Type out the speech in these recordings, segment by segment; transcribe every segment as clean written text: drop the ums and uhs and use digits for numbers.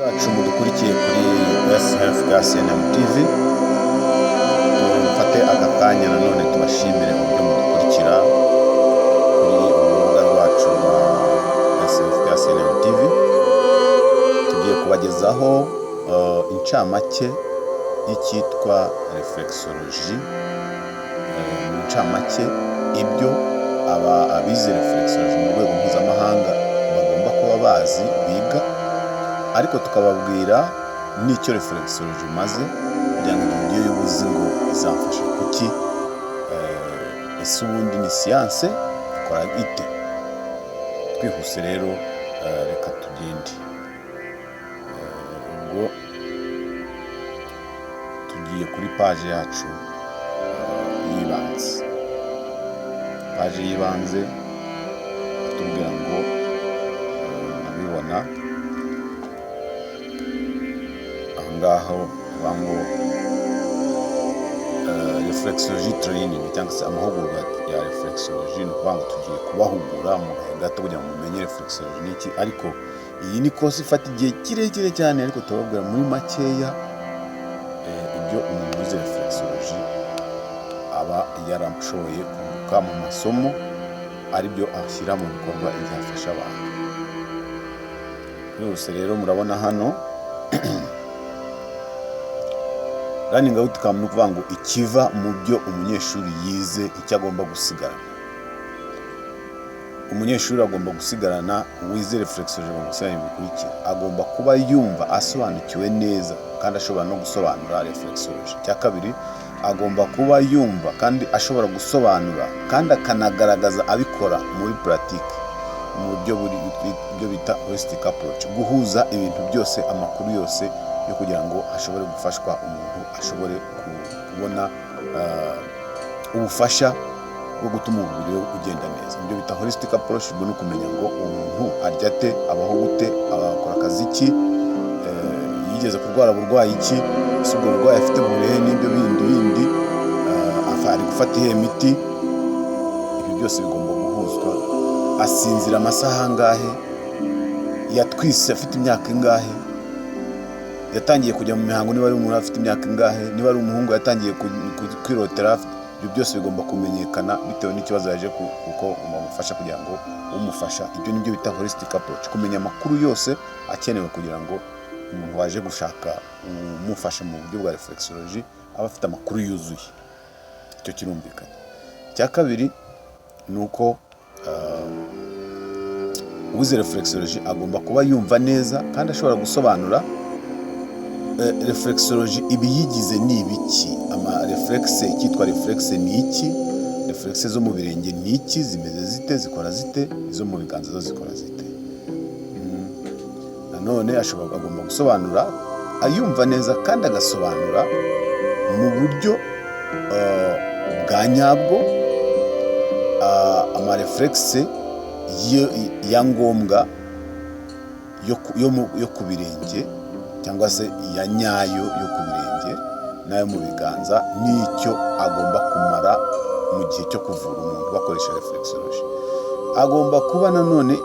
Zacu mudukurikiye kuri SFK CNM TV, tufate aka kanya nanone tubashimire uburyo mudukurikira kuri urubuga rwacu rwa SFK CNM TV. Tugiye kubagezaho incamake y'icyitwa reflexology. Mu ncamake, ibyo aba abize reflexology mu rwego mpuzamahanga bagomba kuba bazi, biga, ariko tukababwira n'icyo reflexology imaze, kugira ngo igihe ugiye uba uzi ngo izamfasha kuki, ese ubundi ni siyanse ikora ite? Twihuse rero, reka tugende. Ubwo tugiye kuri paje yacu y'ibanze. Paje y'ibanze itubwira ngo, nabibona aho ngaho, bavuga ngo reflexology training cyangwa se amahugurwa ya reflexology. Ni ukuvuga ngo tugiye kubahugura mu gahe gato kugira ngo mumenye reflexology ni iki. Ariko iyi ni course ifata igihe kirekire cyane, ariko turababwira muri makeya ibyo umuntu wize reflexology aba yarashoboye kunguka mu masomo, aribyo ashyira mu bikorwa igihe afasha abantu. Byose rero murabona hano learning outcome, ni ukuvuga ngo ikiva mu byo umunyeshuri yize, icyo agomba gusigarana. Umunyeshuri agomba gusigarana, wize reflexology agomba gusigarana ibi bikurikira: agomba kuba yumva asobanukiwe neza kandi ashobora no gusobanura reflexology. Icya kabiri, agomba kuba yumva kandi ashobora gusobanura kandi akanagaragaza abikora muri pratique, mu buryo buri ibyo bita holistic approach, guhuza ibintu byose, amakuru yose yo kugira ngo ashobore gufashwa, umuntu ashobore kubona ubufasha bwo gutuma umubiri we ugenda neza, ibyo bita holistic approach. Ubwo ni ukumenya ngo umuntu arya ate, abaho gute, akora akazi ki, yigeze kurwara burwayi ki, ese ubwo burwayi afite burehe n'ibyo bindi, ari gufata iyihe miti. Ibyo byose bigomba guhuzwa. Asinzira amasaha angahe? Yatwise afite imyaka ingahe? Yatangiye kujya mu mihango niba ari umuntu afite imyaka ingahe? Niba ari umuhungu, yatangiye kwirotera ibyo byose bigomba kumenyekana bitewe n'ikibazo yaje, kuko bamufasha kugira ngo umufasha. Ibyo nibyo bita holistic approach, kumenya amakuru yose akenewe kugira ngo umuntu waje gushaka umufasha mu buryo bwa reflexology aba afite amakuru yuzuye. Icyo kirumvikana. Icya kabiri ni uko uwize reflexology agomba kuba yumva neza kandi ashobora gusobanura reflexology, ibiyigize ni ibiki, ama reflexe, icyitwa reflexe ni iki, reflexe zo mu birenge ni iki, zimeze zite, zikora zite, izo mu biganza zo zikora zite. Nanone ashobora, agomba gusobanura ayumva neza kandi agasobanura mu buryo bwa nyabwo ama reflexe ya ngombwa yo ku birenge, cyangwa se ya nyayo yo ku birenge n'ayo mu biganza, n'icyo agomba kumara mu gihe cyo kuvura umuntu bakoresha reflexology. Agomba kuba nanone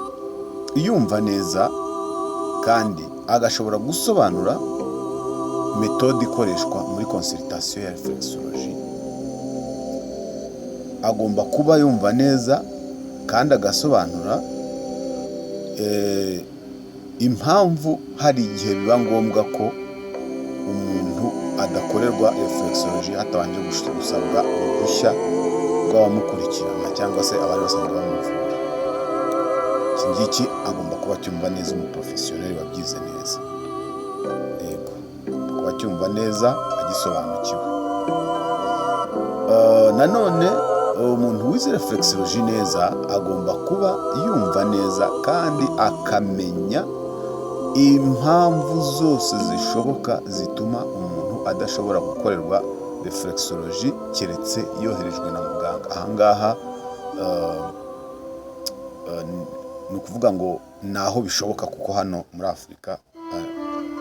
yumva neza kandi agashobora gusobanura méthode ikoreshwa muri consultation ya reflexology. Agomba kuba yumva neza kandi agasobanura impamvu hari igihe biba ngombwa ko umuntu adakorerwa reflexology hatabanje gusabwa uruhushya rw'abamukurikirana cyangwa se abari basanzwe bamuvura. Iki ngiki agomba kuba acyumva neza, umuprofessional wabyize neza, yego, agomba kuba acyumva neza, agisobanukiwe. Nanone umuntu wize reflexology neza agomba kuba yumva neza kandi akamenya impamvu zose zishoboka zituma umuntu adashobora gukorerwa reflexology keretse yoherejwe na muganga. Ahangaha ni ukuvuga ngo ni aho bishoboka, kuko hano muri Afurika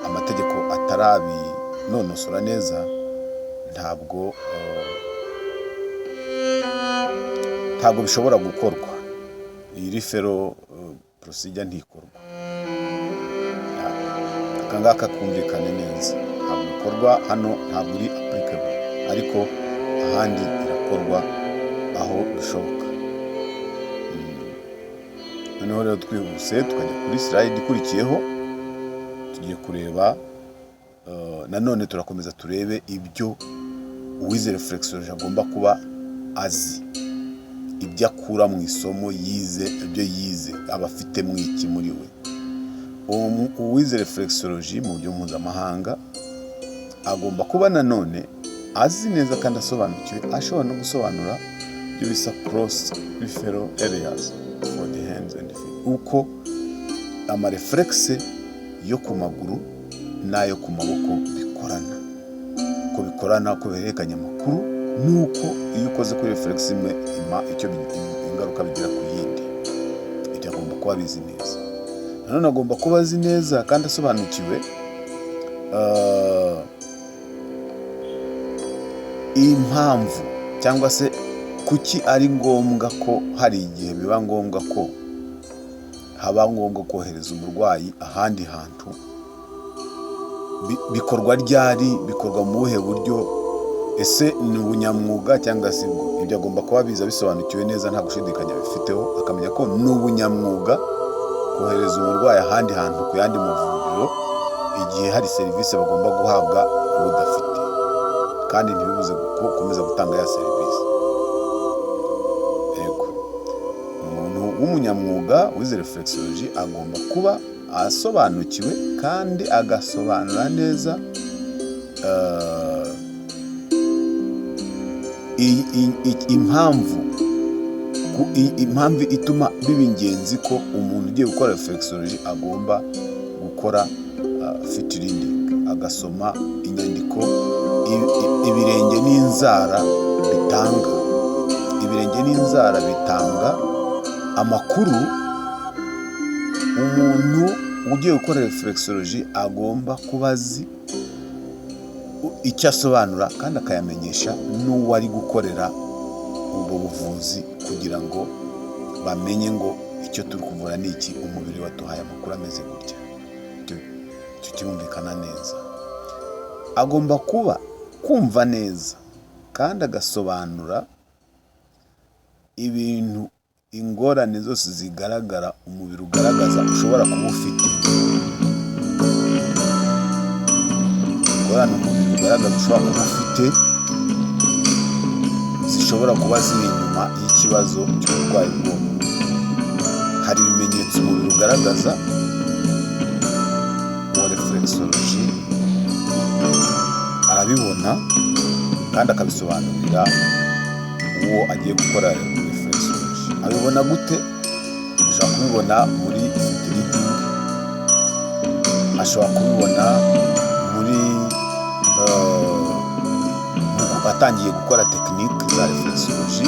amategeko atarabinonosora neza, ntabwo bishobora gukorwa. Iyi referral procedure ntikorwa. Aka ngaka kumvikane neza, ntabwo ikorwa hano, ntabwo iri applicable, ariko ahandi irakorwa aho bishoboka. Noneho rero twihuse tukajya kuri slide ikurikiyeho, tugiye kureba nanone, turakomeza turebe ibyo uwize reflexology agomba kuba azi, ibyo akura mu isomo yize, ibyo yize aba afitemo iki muri we. Uwize reflexology mu buryo mpuzamahanga agomba kuba nanone azi neza kandi asobanukiwe, ashobora no gusobanura ibyo bisa cross peripheral areas for the hands and feet, uko amareflexe yo ku maguru n'ayo ku maboko bikorana, uko bikorana, uko bihererekanya amakuru, n'uko iyo ukoze kuri reflex imwe ima icyo ingaruka bigira ku yindi. Ibyo agomba kuba abizi neza. Nanone agomba kuba azi neza kandi asobanukiwe impamvu cyangwa se kuki ari ngombwa ko hari igihe biba ngombwa ko haba ngombwa kohereza umurwayi ahandi hantu. Bikorwa ryari? Bikorwa mu buhe buryo? Ese ni ubunyamwuga cyangwa se bwo? Ibyo agomba kuba abizi, abisobanukiwe neza, nta gushidikanya bifiteho, akamenya ko ni ubunyamwuga kohereza umurwayi ahandi hantu ku yandi mavuriro igihe hari serivisi bagomba guhabwa udafite, kandi ntibibuze gukomeza gutanga ya serivisi. Yego, umuntu w'umunyamwuga wize reflexology agomba kuba asobanukiwe kandi agasobanura neza impamvu ituma biba ingenzi ko umuntu ugiye gukora reflexology agomba gukora feet reading, agasoma inyandiko ibirenge n'inzara bitanga. Ibirenge n'inzara bitanga amakuru umuntu ugiye gukora reflexology agomba kuba azi icyo asobanura, kandi akayamenyesha n'uwo ari gukorera ubwo buvuzi, kugira ngo bamenye ngo icyo turi kuvura ni iki, umubiri waduhaye amakuru ameze gutya. Icyo kirumvikana neza. Agomba kuba kumva neza kandi agasobanura ibintu, ingorane zose zigaragara umubiri ugaragaza ushobora kuba ufite, ingorane umubiri ugaragaza ushobora kuba ufite zishobora kuba ziri inyuma y'ikibazo cy'uburwayi bw'uwo muntu. Hari ibimenyetso umubiri ugaragaza, uwa reflexology arabibona kandi akabisobanurira uwo agiye gukora reflexology. Abibona gute? Ashobora kubibona muri feet reading, ashobora kubibona muri atangiye gukora technique za reflexology.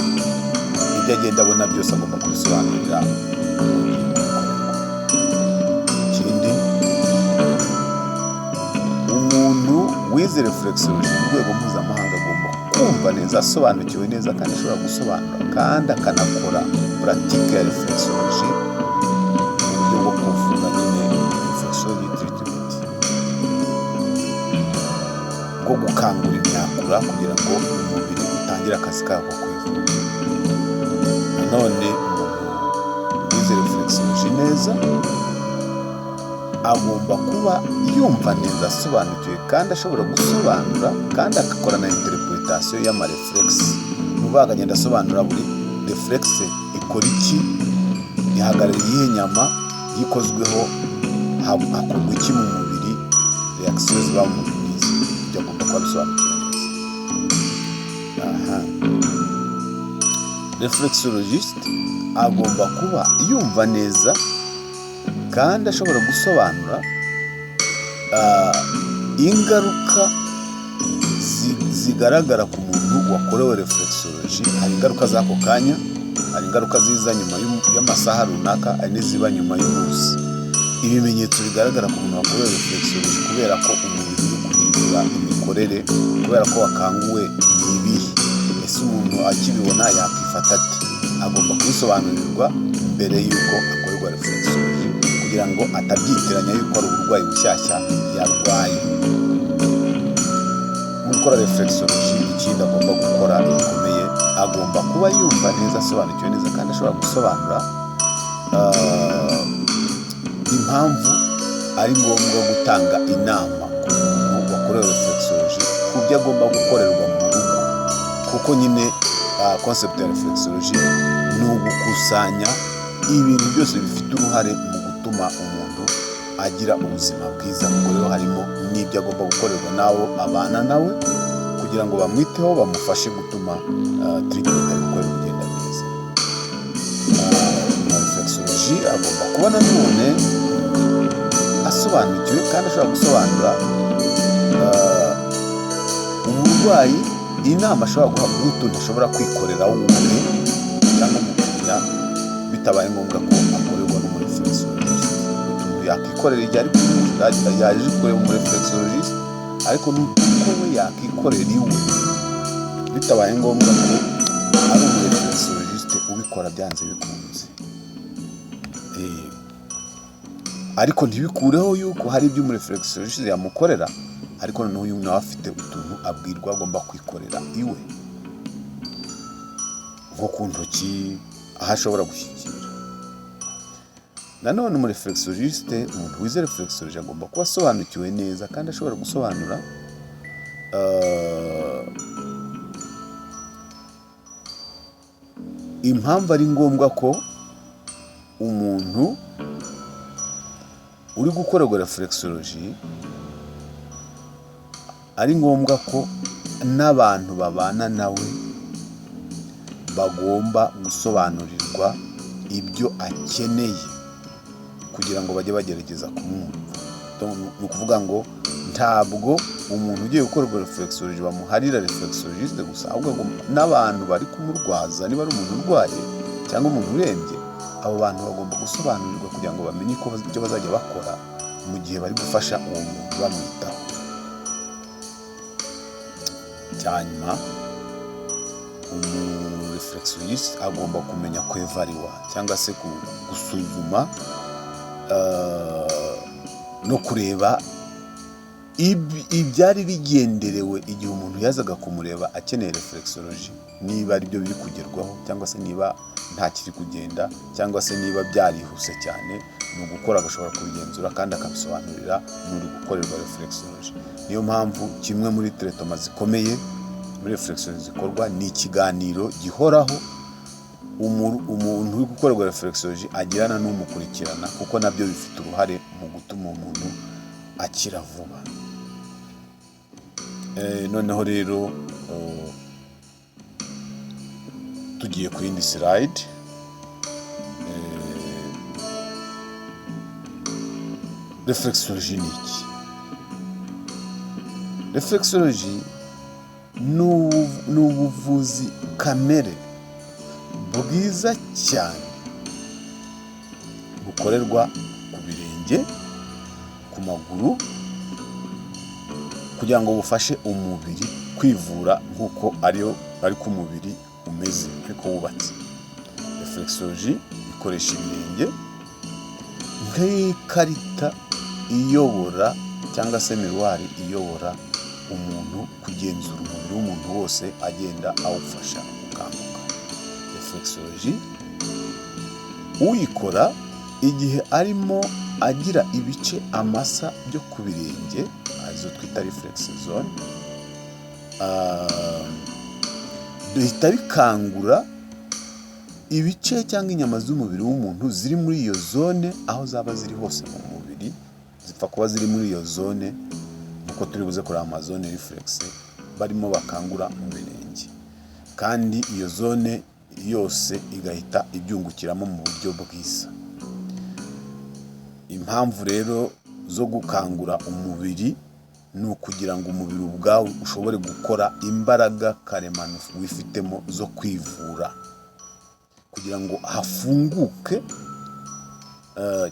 Ibyo agenda abona byose agomba kubisobanurira uwo ugiye kubikorerwa. Ikindi, umuntu wize reflexology ku rwego mpuzamahanga agomba kumva neza, asobanukiwe neza kandi ashobora gusobanura kandi akanakora pratique ya reflexology mu buryo bwo kuvura nyine, reflexology treatment, bwo gukangura imyakura kugira ngo umubiri utangire akazi kawo ko kwivura. Nanone umuntu wize reflexology neza agomba kuba yumva neza, asobanukiwe kandi ashobora gusobanura kandi agakora na interpretation y'amareflex. Ni ukuvuga akagenda asobanura buri reflex ikora iki, ihagarara iyihe nyama, iyo ikozweho hakorwa iki mu mubiri, reaction ziba mu mubiri ni izi. Ibyo agomba kuba abisobanukiwe neza. Aha, reflexologist agomba kuba yumva neza kandi ashobora gusobanura ingaruka zigaragara ku muntu wakorewe reflexology. Hari ingaruka z'ako kanya, hari ingaruka ziza nyuma y'amasaha runaka, hari n'iziba nyuma y'umunsi. Ibimenyetso bigaragara ku muntu wakorewe reflexology kubera ko umubiri uri guhindura imikorere, kubera ko wakanguwe, ni ibihe? Ese umuntu akibibona yakifata ate? Agomba kubisobanurirwa mbere y'uko akorerwa reflexology, kugira ngo Kugira ngo atabyitiranya yuko ari uburwayi bushyashya yarwaye. Mu gukora reflexology, ikindi agomba gukora gikomeye, agomba kuba yumva neza, asobanukiwe neza kandi ashobora gusobanura impamvu ari ngombwa gutanga inama ku muntu wakorewe reflexology ku byo agomba gukorerwa mu rugo, kuko nyine concept ya reflexology ni ugukusanya ibintu byose bifite uruhare mu gutuma umuntu agira ubuzima bwiza. Ubwo rero harimo n'ibyo agomba gukorerwa n'abo abana nawe kugira ngo bamwiteho, bamufashe gutuma treatment ari gukorerwa igenda neza. Na reflexology agomba kuba nanone asobanukiwe kandi ashobora gusobanura umurwayi inama ashobora guha n'utuntu ashobora kwikorera we ubwe cyangwa umukiriya, bitabaye ngombwa ko akorerwa n'umureflexologist. Utuntu yakikorera igihe ari yaje kureba umureflexologist, ariko n'uko we yakikorera iwe bitabaye ngombwa ko ari umureflexologist ubikora byanze bikunze. Ariko ntibikureho yuko hari ibyo umureflexologist yamukorera, ariko noneho uyu nawe afite utuntu abwirwa agomba kwikorera iwe, nko ku ntoki aho ashobora gushyikira. Nanone umureflexologist, umuntu wize reflexology, agomba kuba asobanukiwe neza kandi ashobora gusobanura impamvu ari ngombwa ko umuntu uri gukorerwa reflexology, ari ngombwa ko n'abantu babana nawe bagomba gusobanurirwa ibyo akeneye kugira ngo bajye bagerageza kumwumva. Ni ukuvuga ngo ntabwo umuntu ugiye gukorerwa reflexology bamuharira reflexologiste gusa, ahubwo n'abantu bari kumurwaza, niba ari umuntu urwaye cyangwa umuntu urembye, abo bantu bagomba gusobanurirwa kugira ngo bamenye ko ibyo bazajya bakora mu gihe bari gufasha uwo muntu bamwitaho. Cyanyuma, umureflexologiste agomba kumenya kwevariwa cyangwa se gusuzuma no kureba ibyari bigenderewe igihe umuntu yazaga kumureba akeneye reflexology, niba ari byo biri kugerwaho cyangwa se niba nta kiri kugenda, cyangwa se niba byarihuse cyane. Ni ugukora agashobora kubigenzura kandi akabisobanurira n'uri gukorerwa reflexology. Niyo mpamvu kimwe muri traitement zikomeye muri reflexology zikorwa ni ikiganiro gihoraho umuntu uri gukorerwa reflexology agirana n'umukurikirana, kuko nabyo bifite uruhare mu gutuma umuntu akira vuba. Noneho rero tugiye ku yindi slide. Reflexology ni iki? Reflexology ni ubuvuzi kamere bwiza cyane bukorerwa ku birenge, ku maguru, kugira ngo bufashe umubiri kwivura nk'uko ariyo ariko umubiri umeze, ariko wubatse. Reflexology ikoresha ibirenge nk'ikarita iyobora cyangwa se miroir iyobora umuntu kugenzura umubiri w'umuntu wose, agenda awufasha gukanguka. Reflexology, uyikora igihe arimo agira ibice amasa byo ku birenge, arizo twita reflex zone, bihita bikangura ibice cyangwa inyama z'umubiri w'umuntu ziri muri iyo zone, aho zaba ziri hose mu mubiri, zipfa kuba ziri muri iyo zone, nkuko turi buze kureba amazone reflex barimo bakangura mu birenge, kandi iyo zone yose igahita ibyungukiramo mu buryo bwiza. Impamvu rero zo gukangura umubiri ni ukugira ngo umubiri ubwawe ushobore gukora imbaraga karemano wifitemo zo kwivura, kugira ngo hafunguke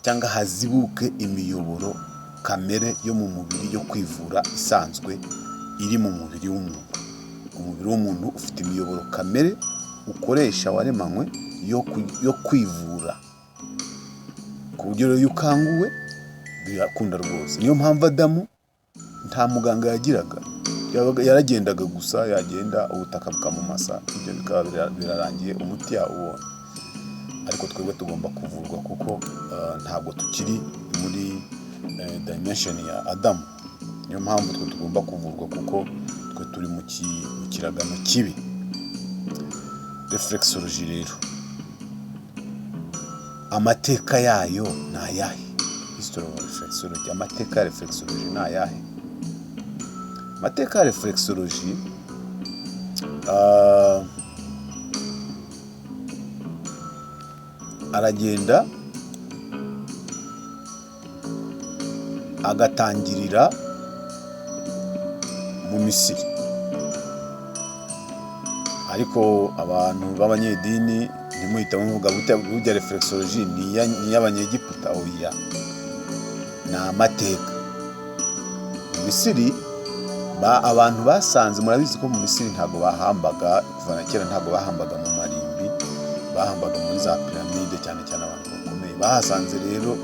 cyangwa hazibuke imiyoboro kamere yo mu mubiri yo kwivura isanzwe iri mu mubiri w'umuntu. Umubiri w'umuntu ufite imiyoboro kamere ukoresha waremanywe yo kwivura, ku Ku buryo rero iyo ukanguwe birakunda rwose. Niyo mpamvu Adamu nta muganga yagiraga, yaragendaga gusa, yagenda ubutaka bukamumasa, ibyo bikaba birarangiye, umuti yawubonye. Ariko twebwe tugomba kuvurwa kuko ntabwo tukiri muri dimension ya Adamu. Niyo mpamvu twe tugomba kuvurwa kuko twe turi mu kiragano kibi. Reflexology rero amateka yayo ni ayahe? History of reflexology, amateka ya reflexology ni ayahe? Amateka ya reflexology aragenda agatangirira mu Misiri, ariko abantu b'abanyedini ntimuhite muvuga burya reflexology ni iy'Abanyegiputa. Oya, ni amateka. Mu Misiri abantu basanze, murabizi ko mu Misiri ntabwo bahambaga kuva na kera, ntabwo bahambaga mu marimbi, bahambaga muri za piramide, cyane cyane abantu bakomeye. Bahasanze rero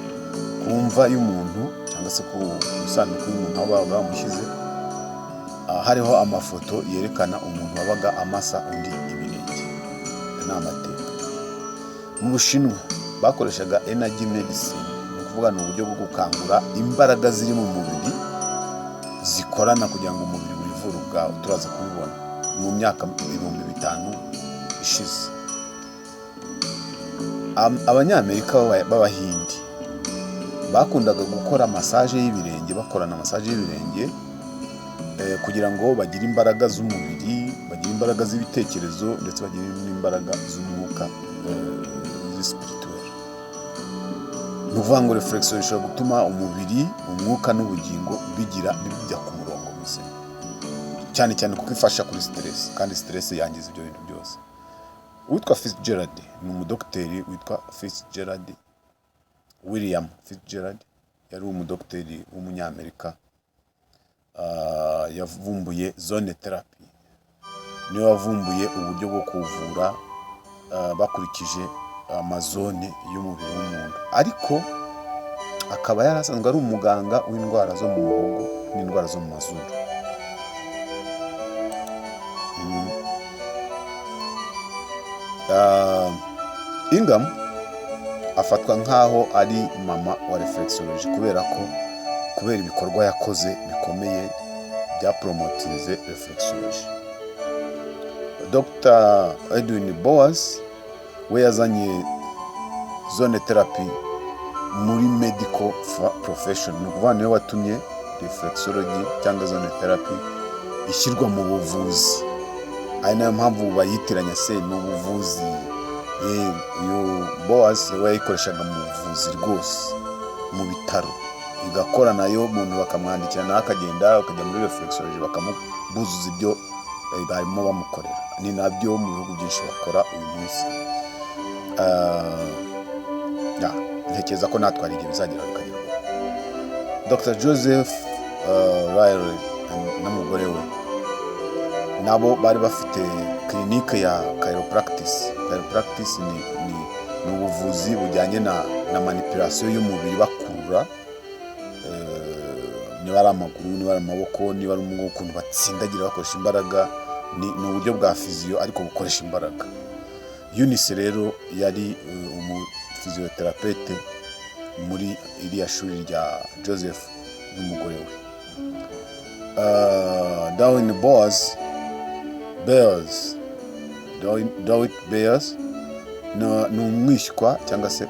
ku mva y'umuntu cyangwa se ku isanduku y'umuntu aho babaga bamushyize, hariho amafoto yerekana umuntu wabaga amasa undi ibirenge. Ayo ni amateka. Mu Bushinwa bakoreshaga energy medicine, ni ukuvuga ni uburyo bwo gukangura imbaraga ziri mu mubiri zikorana kugira ngo umubiri wivure ubwawo. Turaza kubibona mu myaka 5000 ishize. Abanyamerika b'Abahindi bakundaga gukora massage y'ibirenge, bakorana massage y'ibirenge kugira ngo bagire imbaraga z'umubiri, bagire imbaraga z'ibitekerezo, ndetse bagire n'imbaraga z'umwuka, spirituel. Ni ukuvuga ngo reflexology ishobora gutuma umubiri, umwuka n'ubugingo bijya ku murongo muzima, cyane cyane kuko ifasha kuri stress, kandi stress yangiza ibyo bintu byose. Uwitwa Fitzgerald ni umudogiteri witwa Fitzgerald, William Fitzgerald, yari umudogiteri w'Umunyamerika. Yavumbuye zone therapy, niwe wavumbuye uburyo bwo kuvura bakurikije amazone y'umubiri w'umuntu, ariko akaba yari asanzwe ari umuganga w'indwara zo mu muhogo n'indwara zo mu mazuru. Ingham afatwa nk'aho ari mama wa reflexology kubera ko kubera ibikorwa yakoze bikomeye byapromotinze reflexology. Dr Edwin Boas we yazanye zone therapy muri medical profession, ni ukuvuga niwe watumye reflexology cyangwa zone therapy ishyirwa mu buvuzi, ari nayo mpamvu bayitiranya se ni ubuvuzi. Uyu Boas we yayikoreshaga mu buvuzi rwose, mu bitaro igakora nayo, umuntu bakamwandikira nawe akagenda akajya muri reflexology bakamubuzuza ibyo barimo bamukorera. Ni nabyo mu bihugu byinshi bakora uyu munsi. Ya, ntekereza ko natwe hari igihe bizagera bikagerwaho. Dr Joseph Riley n'umugore we nabo bari bafite clinique ya chiropractic. Chiropractic ni ubuvuzi bujyanye na manipulation y'umubiri, bakurura niba ari amaguru, niba ari amaboko, niba ari umugongo, ukuntu batsindagira bakoresha imbaraga. Ni uburyo bwa physio ariko bukoresha imbaraga. Eunice rero yari umuphysiothérapeute muri iriya shuri rya Joseph n'umugore we. Darwin Boas Bears, Dawit Bears ni umwishywa cyangwa se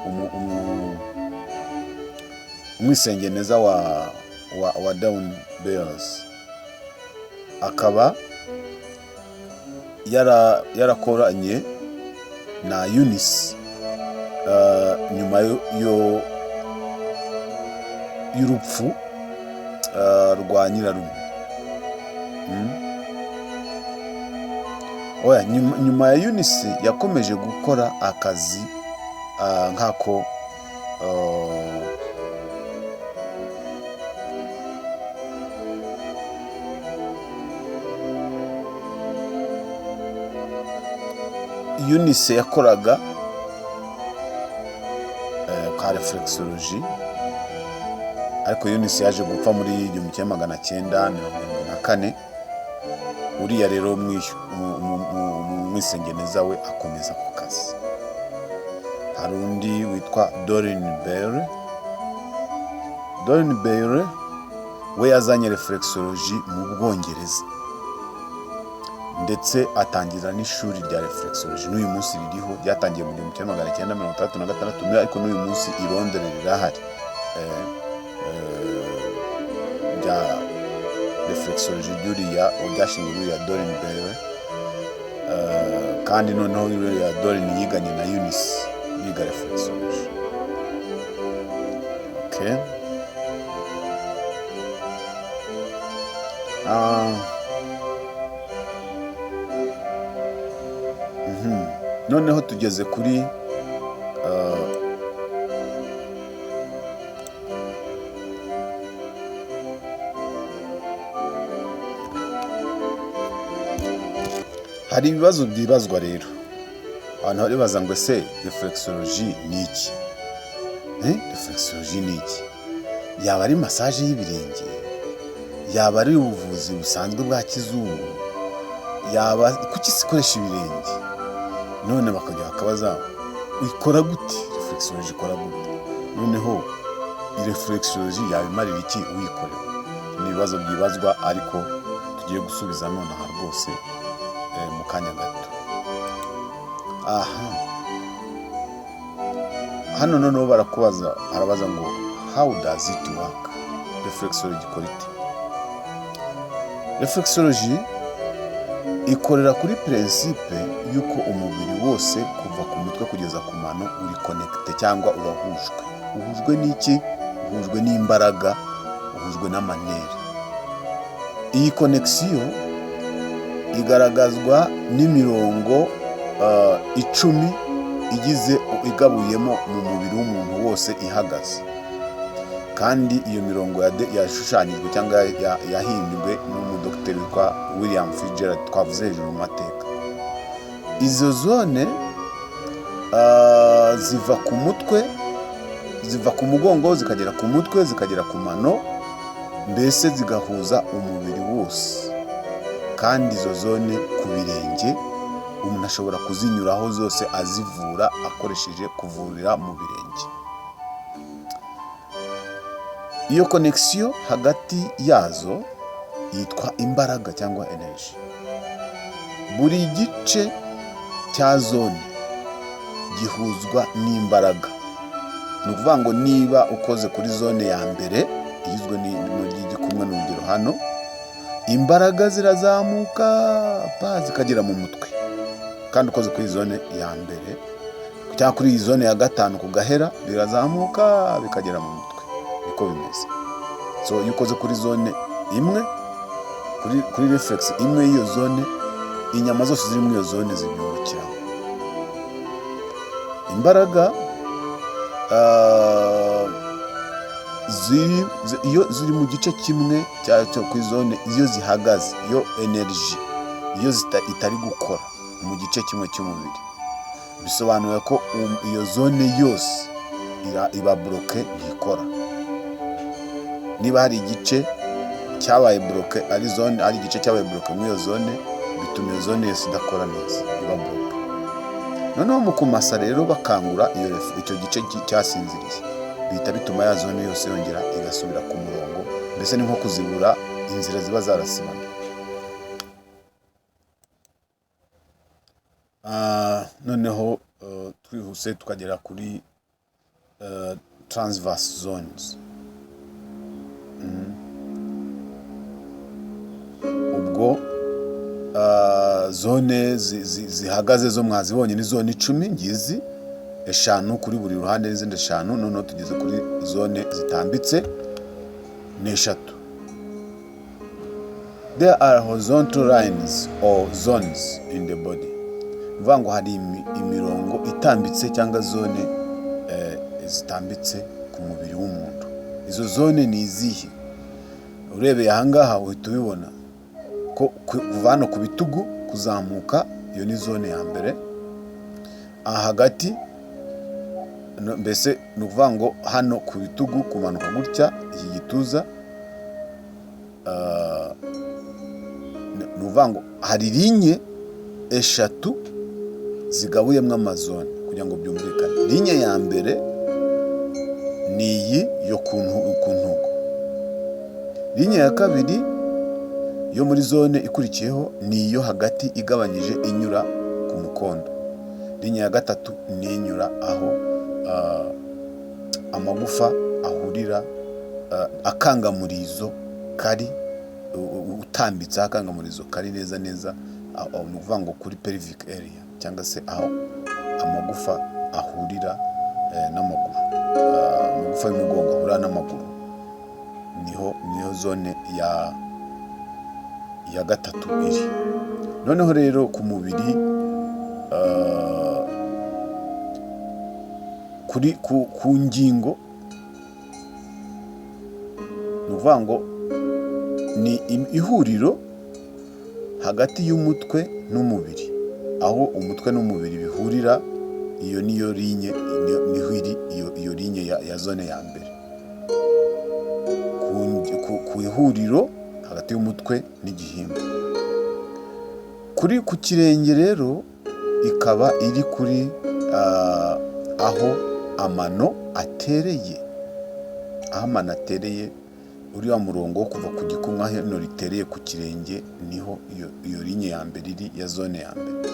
umwisengeneza wa Darwin Bears, akaba yarakoranye na Eunice nyuma y'urupfu rwa nyirarume. Oya, nyuma ya Eunice yakomeje gukora akazi nk'ako Eunice yakoraga. ba reflexology. Ariko Eunice yaje gupfa muri 1974. Uriya rero mwisengeneza we akomeza ku kazi. Hari undi witwa Doreen Bell. Doreen Bell we yazanye reflexology mu Bwongereza, ndetse atangira n'ishuri rya reflexology. N'uyu munsi ririho, ryatangiye mu 1966, ariko n'uyu munsi i Londres rirahari, rya reflexology ry'uriya ryashinzwe n'uriya Doreen Bell. Kandi noneho uriya Doreen yiganye na Eunice, biga reflexology. Okay. Noneho tugeze kuri hari ibibazo byibazwa rero. Abantu baribaza ngo: ese reflexology ni iki? Reflexology ni iki? Yaba ari massage y'ibirenge? Yaba ari ubuvuzi busanzwe bwa kizungu? Yaba kuki se ikoresha ibirenge? None bakajya bakabaza: ikora gute? Reflexology ikora gute? Noneho reflexology yaba imarira iki uyikorewe? Ni ibibazo byibazwa, ariko tugiye gusubiza nonaha rwose, mu kanya gato. Aha hano noneho barakubaza, arabaza ngo: how does it work? Reflexology ikora ite? Reflexology ikorera kuri principe y'uko umubiri wose kuva ku mutwe kugeza ku mano uri connecté cyangwa urahujwe. Uhujwe n'iki? Uhujwe n'imbaraga, uhujwe n'ama nerfs. Iyi connexion igaragazwa n'imirongo 10 igize igabuyemo mu mubiri w'umuntu wose ihagaze. Kandi iyo mirongo yashushanyijwe cyangwa yahimbwe n'umudogiteri witwa William Fitzgerald twavuze hejuru mu mateka. Izo zone ziva ku mutwe, ziva ku mugongo, zikagera ku mutwe, zikagera ku mano, mbese zigahuza umubiri wose. Kandi izo zone ku birenge umuntu ashobora kuzinyuraho zose azivura akoresheje kuvurira mu birenge. Iyo connexion hagati yazo yitwa imbaraga cyangwa energy. Buri gice cya zone gihuzwa n'imbaraga. Ni ukuvuga ngo niba ukoze kuri zone ya mbere igizwe n'igikumwe, n'urugero hano, imbaraga zirazamuka pa zikagera mu mutwe. Kandi ukoze kuri zone ya mbere cyangwa kuri iyi zone ya gatanu ku gahera, birazamuka bikagera mu mutwe. Niko bimeze. So iyo ukoze kuri zone imwe, kuri reflex imwe y'iyo zone, inyama zose ziri muri iyo zone zibyungukiramo imbaraga. Iyo ziri mu gice kimwe cyo kuri zone, iyo zihagaze, iyo energy iyo itari gukora mu gice kimwe cy'umubiri, bisobanuye ko iyo zone yose iba bloqué, ntikora. Niba hari igice cyabaye bloqué, ari zone, ari igice cyabaye bloqué muri iyo zone, bituma iyo zone yose idakora neza, iba bloqué. Noneho mu kumasa rero bakangura icyo gice cyasinziriye, bihita bituma ya zone yose yongera igasubira ku murongo. Mbese ni nko kuzibura inzira ziba zarasibamye. Noneho twihuse tukagera kuri transverse zones. Ubwo zone zihagaze zo mwazibonye, ni zone 10 ngizi, eshanu kuri buri ruhande n'izindi eshanu. Noneho tugeze kuri zone zitambitse, ni eshatu. There are horizontal lines or zones in the body. Ni ukuvuga ngo hari imirongo itambitse cyangwa zone zitambitse ku mubiri w'umuntu. Izo zone ni izihe? Urebeye ahangaha uhita ubibona ko kuva hano ku bitugu kuzamuka, iyo ni zone ya mbere. Aha hagati Mbese ni ukuvuga ngo hano ku bitugu kumanuka gutya, iki gituza, ni ukuvuga ngo hari ligne eshatu zigabuyemo amazone. Kugira ngo byumvikane, ligne ya mbere ni iyi yo ku ntugu. Ligne ya kabiri yo muri zone ikurikiyeho ni iyo hagati igabanyije, inyura ku mukondo. Ligne ya gatatu ni inyura aho amagufa ahurira, akangamurizo kari utambitse, aho akangamurizo kari neza neza, ni ukuvuga ngo kuri pelvic area, cyangwa se aho amagufa ahurira n'amaguru, amagufa y'umugongo ahurira n'amaguru, niho zone ya gatatu iri. Noneho rero ku mubiri, kuri ku ngingo, ni ukuvuga ngo ni ihuriro hagati y'umutwe n'umubiri. Aho umutwe n'umubiri bihurira, iyo niyo ligne, niho iri iyo ligne ya zone ya mbere, ku ihuriro hagati y'umutwe n'igihimba. Kuri ku kirenge rero ikaba iri kuri aho amano atereye, aho amano atereye, uriya murongo wo kuva ku gikumwe aho ino ritereye ku kirenge, niho iyo ligne ya mbere iri, ya zone ya mbere.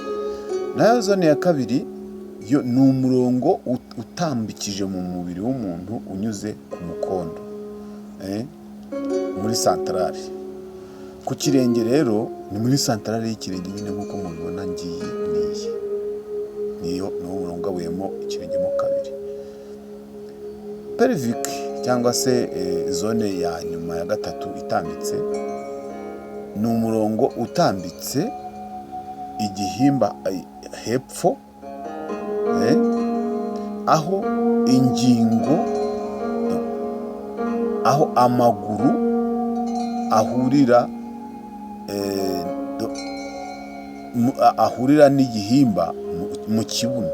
Nayo zone ya kabiri yo ni umurongo utambikije mu mubiri w'umuntu, unyuze ku mukondo, muri centrale. Ku kirenge rero ni muri centrale y'ikirenge nyine, nk'uko mubibona ngiyi niyi, niyo niwo murongo ugabuyemo ikirenge mo kabiri. Pelvic cyangwa se zone ya nyuma ya gatatu itambitse, ni umurongo utambitse igihimba hepfo, aho ingingo, aho amaguru ahurira, ahurira n'igihimba mu kibuno.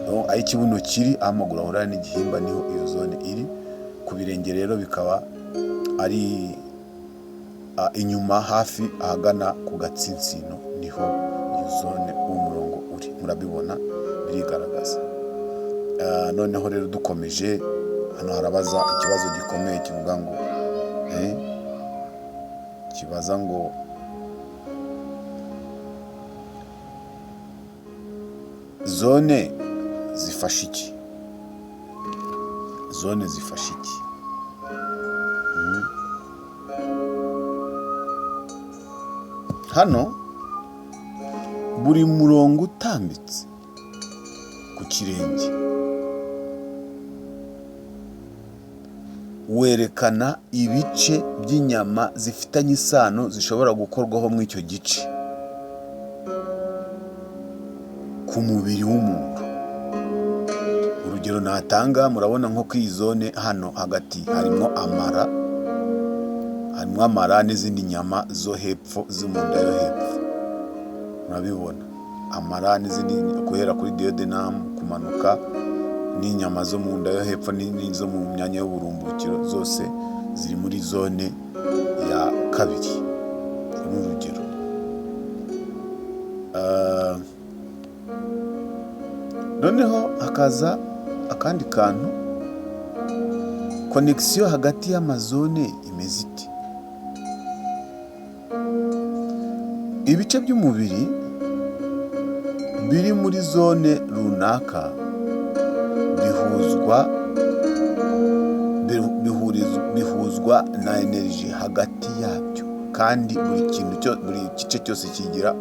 Aho ikibuno kiri, aho amaguru ahurira n'igihimba, niho iyo zone iri. Ku birenge rero bikaba ari inyuma hafi ahagana ku gatsinsino, niho iyo zone, uwo murongo uri. Murabibona, birigaragaza. Noneho rero dukomeje, hano harabaza ikibazo gikomeye kivuga ngo, kibaza ngo zone zifasha iki? Zone zifasha iki? Hano buri murongo utambitse ku kirenge werekana ibice by'inyama zifitanye isano zishobora gukorwaho muri icyo gice ku mubiri w'umuntu. Urugero natanga, murabona nko ku iyi zone hano hagati harimo amara n'izindi nyama zo hepfo, zo mu nda yo hepfo. Murabibona, amara n'izindi, guhera kuri duodenum kumanuka, n'inyama zo mu nda yo hepfo n'izo mu myanya y'uburumbukiro, zose ziri muri zone ya kabiri. Ni urugero. Noneho hakaza akandi kantu: connexion hagati y'amazone imeze ite? Ibice by'umubiri biri muri zone runaka bihuzwa na energy hagati yabyo, kandi buri kintu cyo buri gice cyose kigira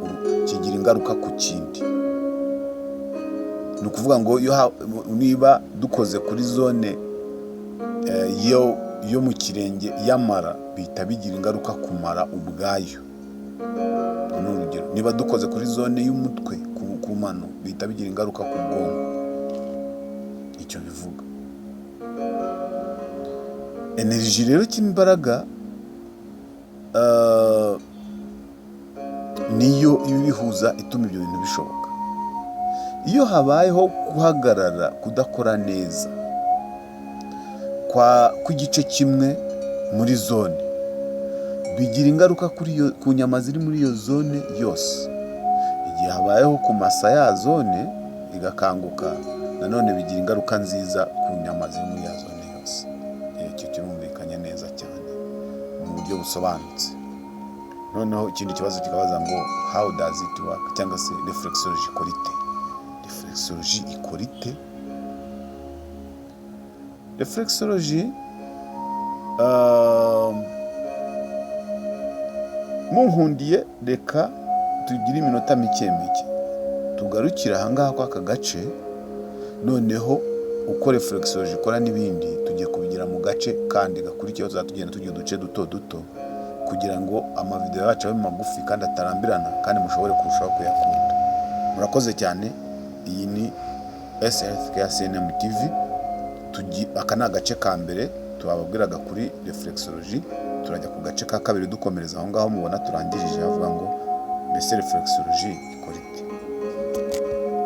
ingaruka ku kindi. Ni ukuvuga ngo iyo niba dukoze kuri zone yo mu kirenge y'amara, bihita bigira ingaruka ku mara ubwayo. Ni urugero. Niba dukoze kuri zone y'umutwe, ku mano, bihita bigira ingaruka ku bwonko. Icyo bivuga, energy rero cy'imbaraga niyo ibibihuza, ituma ibyo bintu bishoboka. Iyo habayeho guhagarara, kudakora neza kwa kw'igice kimwe muri zone, bigira ingaruka kuri iyo, ku nyama ziri muri iyo zone yose. Igihe habayeho kumasa ya zone igakanguka, nanone bigira ingaruka nziza ku nyama ziri muri ya zone yose. Icyo kirumvikanye neza cyane mu buryo busobanutse. Noneho ikindi kibazo kikabaza ngo: "How does it work?" Cyangwa se reflexology ikora ite? Reflexology ikora ite? Reflexology, munkundiye, reka tugire iminota mike mike tugarukire ahangaha kwa aka gace. Noneho uko reflexology ikora n'ibindi tugiye kubigira mu gace kandi gakurikiyeho. Tuzajya tugenda tugira uduce duto duto kugira ngo amavideo yacu abe magufi kandi atarambirana, kandi mushobore kurushaho kuyakunda. Murakoze cyane. Iyi ni SHK CNM TV. Aka ni agace ka mbere tubabwiraga kuri reflexology. Turajya ku gace ka kabiri dukomereza aho ngaho mubona turangirije, havuga ngo: mbese reflexology